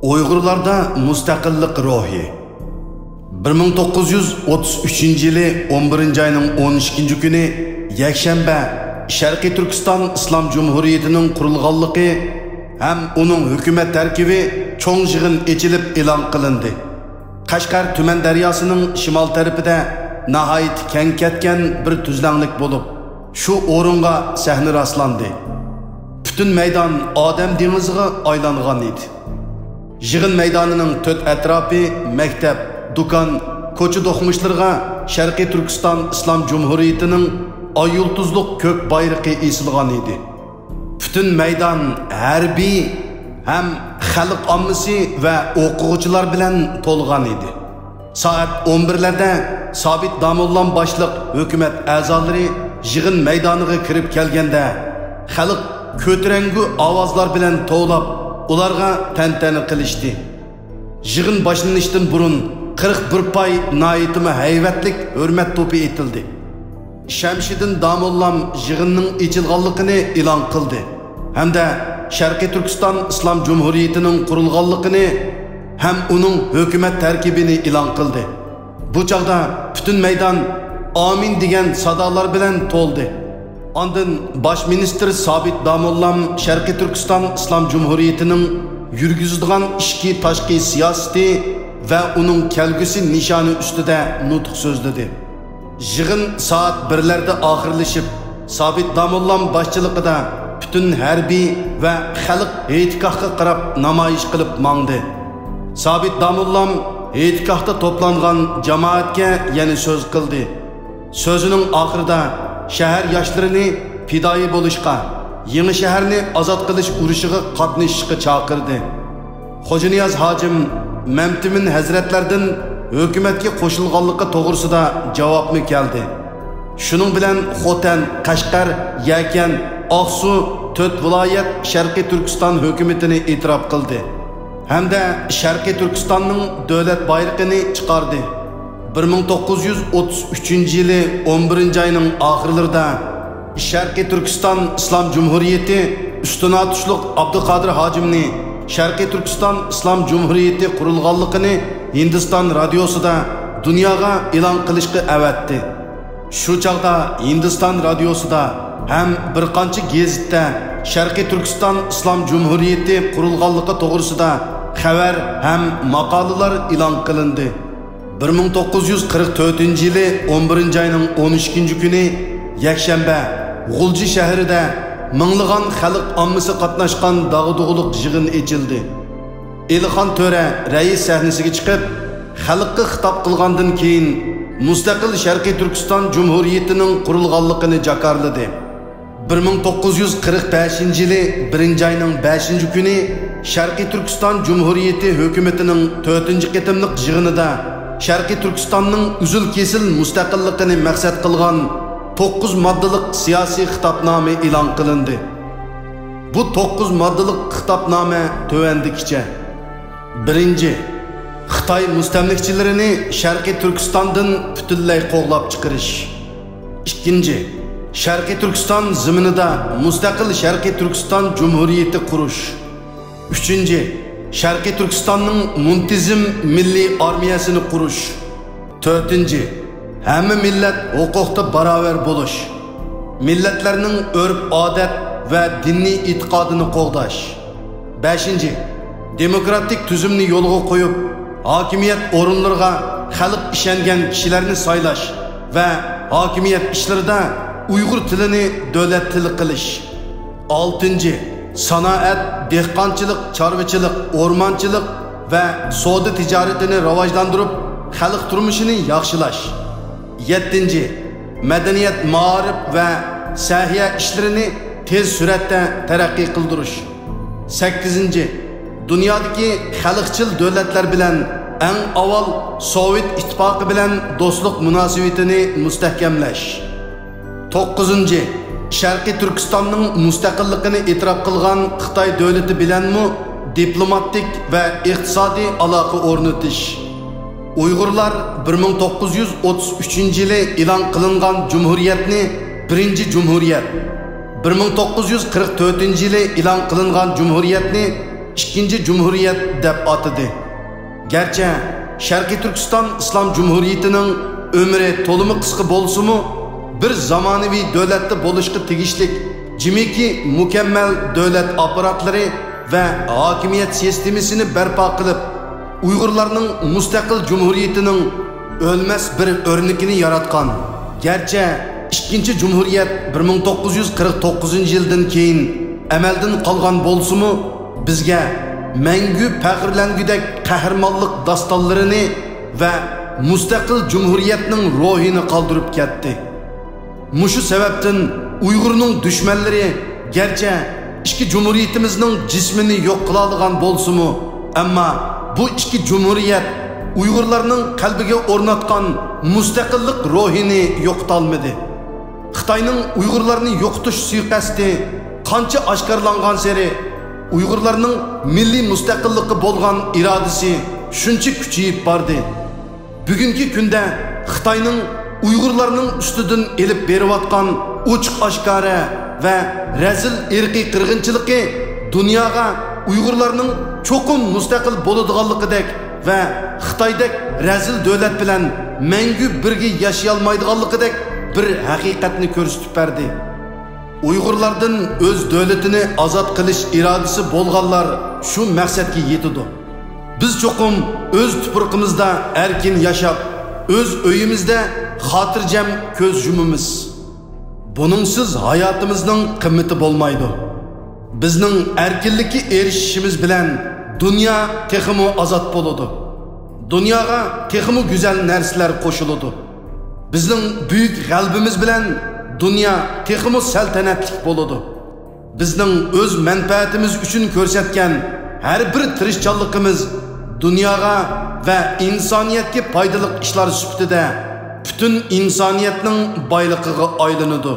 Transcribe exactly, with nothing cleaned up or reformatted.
ئۇيغۇرلاردا مۇستەقىللىق روھى. بىر مىڭ توققۇز يۈز ئوتتۇز ئۈچىنچى يىلى ئون بىرىنچى ئاينىڭ ئون ئىككىنچى كۈنى، يەكشەنبە، شەرقىي تۈركىستان ئىسلام جۇمھۇرىيىتىنىڭ قۇرۇلغانلىقى ھەم ئۇنىڭ ھۆكۈمەت تەركىبى چوڭ يىغىن ئېچىلىپ ئېلان قىلىندى. قەشقەر تۈمەن دەرياسىنىڭ شىمال تەرىپىدە ناھايىتى كەڭ كەتكەن بىر تۈزلەڭلىك بولۇپ، شۇ ئورۇنغا سەھنە راسلاندى. پۈتۈن مەيدان ئادەم دېڭىزىغا ئايلانغان ئىدى. يىغىن مەيدانىنىڭ تۆت ئەتراپى مەكتەپ، دۇكان، كوچا دوقمۇشلىرىغا شەرقىي تۈركىستان ئىسلام جۇمھۇرىيىتىنىڭ ئاي يۇلتۇزلۇق كۆك بايرىقى ئېسىلغان ئىدى. پۈتۈن مەيدان ھەربىي ھەم خەلق ئاممىسى ۋە ئوقۇغۇچىلار بىلەن تولغان ئىدى. سائەت ئون بىرلەردە سابىت داموللام باشلىق ھۆكۈمەت ئەزالىرى يىغىن مەيدانىغا كىرىپ كەلگەندە، خەلق كۆتۈرەڭگۈ ئاۋازلار بىلەن توۋلاپ، ئۇلارغا تەنتەنە قىلىشتى. يىغىن باشلىنىشتىن بۇرۇن قىرىق بىر پاي ناھايىتىمۇ ھەيۋەتلىك ھۆرمەت توپى ئېتىلدى. شەمشىدىن داموللام يىغىننىڭ ئېچىلغانلىقىنى ئېلان قىلدى ھەمدە شەرقىي تۈركىستان ئىسلام جۇمھۇرىيىتىنىڭ قۇرۇلغانلىقىنى ھەم ئۇنىڭ ھۆكۈمەت تەركىبىنى ئېلان قىلدى. بۇ چاغدا پۈتۈن مەيدان «ئامىن» دېگەن سادالار بىلەن تولدى. ئاندىن باش مىنىستىر سابىت داموللام شەرقىي تۈركىستان ئىسلام جۇمھۇرىيىتىنىڭ يۈرگۈزىدىغان ئىچكى تاشقى سىياسىتى ۋە ئۇنىڭ كەلگۈسى نىشانى ئۈستىدە نۇتۇق سۆزلىدى. يىغىن سائەت بىرلەردە ئاخىرلىشىپ، سابىت داموللام باشچىلىقىدا پۈتۈن ھەربىي ۋە خەلق ھېيتگاھقا قاراپ نامايىش قىلىپ ماڭدى. سابىت داموللام ھېيتگاھتا توپلانغان جامائەتكە يەنە سۆز قىلدى. سۆزىنىڭ ئاخىرىدا شەھەر ياشلىرىنى پىدائىي بولۇشقا، يېڭى شەھەرنى ئازاد قىلىش ئۇرۇشىغا قاتنىشىشقا چاقىردى. خوجانىياز ھاجىم مەمتىمىن ھەزرەتلەردىن ھۆكۈمەتكە قوشۇلغانلىقى توغرىسىدا جاۋابمۇ كەلدى. شۇنىڭ بىلەن خوتەن، قەشقەر، يەكەن، ئاقسۇ، تۆت ۋىلايەت شەرقىي تۈركىستان ھۆكۈمىتىنى ئېتىراپ قىلدى ھەمدە شەرقىي تۈركىستاننىڭ دۆلەت بايرىقىنى چىقاردى. بىر مىڭ توققۇز يۈز ئوتتۇز ئۈچىنچى يىلى ئون بىرىنچى ئاينىڭ ئاخىرلىرىدا شەرقىي تۈركىستان ئىسلام جۇمھۇرىيىتى ئۈستۈن ئاتۇشلۇق ئابدۇقادىر ھاجىمنى شەرقىي تۈركىستان ئىسلام جۇمھۇرىيىتى قۇرۇلغانلىقىنى ھىندىستان رادىيوسىدا دۇنياغا ئېلان قىلىشقا ئەۋەتتى. شۇ چاغدا ھىندىستان رادىيوسىدا ھەم بىر قانچە گېزىتتە شەرقىي تۈركىستان ئىسلام جۇمھۇرىيىتى قۇرۇلغانلىقى توغرىسىدا خەۋەر ھەم ماقالىلار ئېلان قىلىندى. بىر مىڭ توققۇز يۈز قىرىق تۆتىنچى يىلى ئون بىرىنچى ئاينىڭ ئون ئىككىنچى كۈنى يەكشەنبە، غۇلجا شەھىرىدە مىڭلىغان خەلق ئاممىسى قاتناشقان داغدۇغىلىق يىغىن ئېچىلدى. ئېلىخان تۆرە رەئىس سەھنىسىگە چىقىپ، خەلققە خىتاب قىلغاندىن كېيىن، مۇستەقىل شەرقىي تۈركىستان جۇمھۇرىيىتىنىڭ قۇرۇلغانلىقىنى جاكارلىدى. بىر مىڭ توققۇز يۈز قىرىق بەشىنچى يىلى بىرىنچى ئاينىڭ بەشىنچى كۈنى شەرقىي تۈركىستان جۇمھۇرىيىتى ھۆكۈمىتىنىڭ تۆتىنچى قېتىملىق يىغىنىدا شەرقىي تۈركىستاننىڭ ئۈزۈل-كېسىل مۇستەقىللىقىنى مەقسەت قىلغان توققۇز ماددىلىق سىياسىي خىتابنامە ئېلان قىلىندى. بۇ توققۇز ماددىلىق خىتابنامە تۆۋەندىكىچە. بىرىنچى، خىتاي مۇستەملىكىچىلىرىنى شەرقىي تۈركىستاندىن پۈتۈنلەي قوغلاپ چىقىرىش. ئىككىنچى، شەرقىي تۈركىستان زېمىنىدا مۇستەقىل شەرقىي تۈركىستان جۇمھۇرىيىتى قۇرۇش. ئۈچىنچى، شەرقىي تۈركىستاننىڭ مۇنتىزىم مىللىي ئارمىيەسىنى قۇرۇش. تۆتىنچى، ھەممە مىللەت ھوقۇقتا باراۋەر بولۇش. مىللەتلەرنىڭ ئۆرپ-ئادەت ۋە دىنىي ئېتىقادىنى قوغداش. بەشىنچى، دېموكراتىك تۈزۈمنى يولغا قويۇپ، ھاكىمىيەت ئورۇنلىرىغا خەلق ئىشەنگەن كىشىلەرنى سايلاش ۋە ھاكىمىيەت ئىشلىرىدا ئۇيغۇر تىلىنى دۆلەت تىلى قىلىش. ئالتىنچى، سانائەت، دېھقانچىلىق، چارۋىچىلىق، ئورمانچىلىق ۋە سودا تىجارىتىنى راۋاجلاندۇرۇپ، خەلق تۇرمۇشىنى ياخشىلاش. يەتتىنچى، مەدەنىيەت، مائارىپ ۋە سەھىيە ئىشلىرىنى تېز سۈرئەتتە تەرەققىي قىلدۇرۇش. سەككىزىنچى، دۇنيادىكى خەلقچىل دۆلەتلەر بىلەن ئەڭ ئاۋۋال سوۋېت ئىتتىپاقى بىلەن دوستلۇق مۇناسىۋىتىنى مۇستەھكەملەش. توققۇزىنچى، شەرقىي تۈركىستاننىڭ مۇستەقىللىقىنى ئېتىراپ قىلغان خىتاي دۆلىتى بىلەنمۇ دىپلوماتىك ۋە ئىقتىسادىي ئالاقە ئورنىتىش. ئۇيغۇرلار بىر مىڭ توققۇز يۈز ئوتتۇز ئۈچىنچى يىلى ئېلان قىلىنغان جۇمھۇرىيەتنى بىرىنچى جۇمھۇرىيەت، بىر مىڭ توققۇز يۈز قىرىق تۆتىنچى يىلى ئېلان قىلىنغان جۇمھۇرىيەتنى ئىككىنچى جۇمھۇرىيەت دەپ ئاتىدى. گەرچە شەرقىي تۈركىستان ئىسلام جۇمھۇرىيىتىنىڭ ئۆمرى تولىمۇ قىسقا بولسىمۇ، بىر زامانىۋى دۆلەتتە بولۇشقا تېگىشلىك جىمىكى مۇكەممەل دۆلەت ئاپپاراتلىرى ۋە ھاكىمىيەت سىستېمىسىنى بەرپا قىلىپ، ئۇيغۇرلارنىڭ مۇستەقىل جۇمھۇرىيىتىنىڭ ئۆلمەس بىر ئۆرنىكىنى ياراتقان. گەرچە ئىككىنچى جۇمھۇرىيەت بىر مىڭ توققۇز يۈز قىرىق توققۇزىنچى يىلدىن كېيىن ئەمەلدىن قالغان بولسىمۇ، بىزگە مەڭگۈ پەخىرلەنگۈدەك قەھرىمانلىق داستانلىرىنى ۋە مۇستەقىل جۇمھۇرىيەتنىڭ روھىنى قالدۇرۇپ كەتتى. مۇشۇ سەۋەبتىن ئۇيغۇرنىڭ دۈشمەنلىرى گەرچە ئىككى جۇمھۇرىيىتىمىزنىڭ جىسمىنى يوق قىلالىغان بولسىمۇ، ئەمما بۇ ئىككى جۇمھۇرىيەت ئۇيغۇرلارنىڭ قەلبىگە ئورناتقان مۇستەقىللىق روھىنى يوقىتالمىدى. خىتاينىڭ ئۇيغۇرلارنى يوقىتىش سۇيىقەستى قانچە ئاشكارىلانغانسېرى، ئۇيغۇرلارنىڭ مىللىي مۇستەقىللىققا بولغان ئىرادىسى شۇنچە كۈچىيىپ باردى. بۈگۈنكى كۈندە خىتاينىڭ ئۇيغۇرلارنىڭ ئۈستىدىن ئېلىپ بېرىۋاتقان ئوچۇق-ئاشكارا ۋە رەزىل ئىرقىي قىرغىنچىلىقى دۇنياغا ئۇيغۇرلارنىڭ چوقۇم مۇستەقىل بولىدىغانلىقىدەك ۋە خىتايدەك رەزىل دۆلەت بىلەن مەڭگۈ بىرگە ياشىيالمايدىغانلىقىدەك بىر ھەقىقەتنى كۆرسىتىپ بەردى. ئۇيغۇرلاردىن ئۆز دۆلىتىنى ئازاد قىلىش ئىرادىسى بولغانلار شۇ مەقسەتكە يېتىدۇ. بىز چوقۇم ئۆز تۇپرىقىمىزدا ئەركىن ياشاپ، ئۆز ئۆيىمىزدە خاتىرجەم كۆز يۇمىمىز. بۇنىڭسىز ھاياتىمىزنىڭ قىممىتى بولمايدۇ. بىزنىڭ ئەركىنلىككە ئېرىشىشىمىز بىلەن دۇنيا تېخىمۇ ئازاد بولىدۇ. دۇنياغا تېخىمۇ گۈزەل نەرسىلەر قوشۇلىدۇ. بىزنىڭ بۈيۈك غەلىبىمىز بىلەن دۇنيا تېخىمۇ سەلتەنەتلىك بولىدۇ. بىزنىڭ ئۆز مەنپەئەتىمىز ئۈچۈن كۆرسەتكەن ھەر بىر تىرىشچانلىقىمىز دۇنياغا ۋە ئىنسانىيەتكە پايدىلىق ئىشلار سۈپىتىدە پۈتۈن ئىنسانىيەتنىڭ بايلىقىغا ئايلىنىدۇ.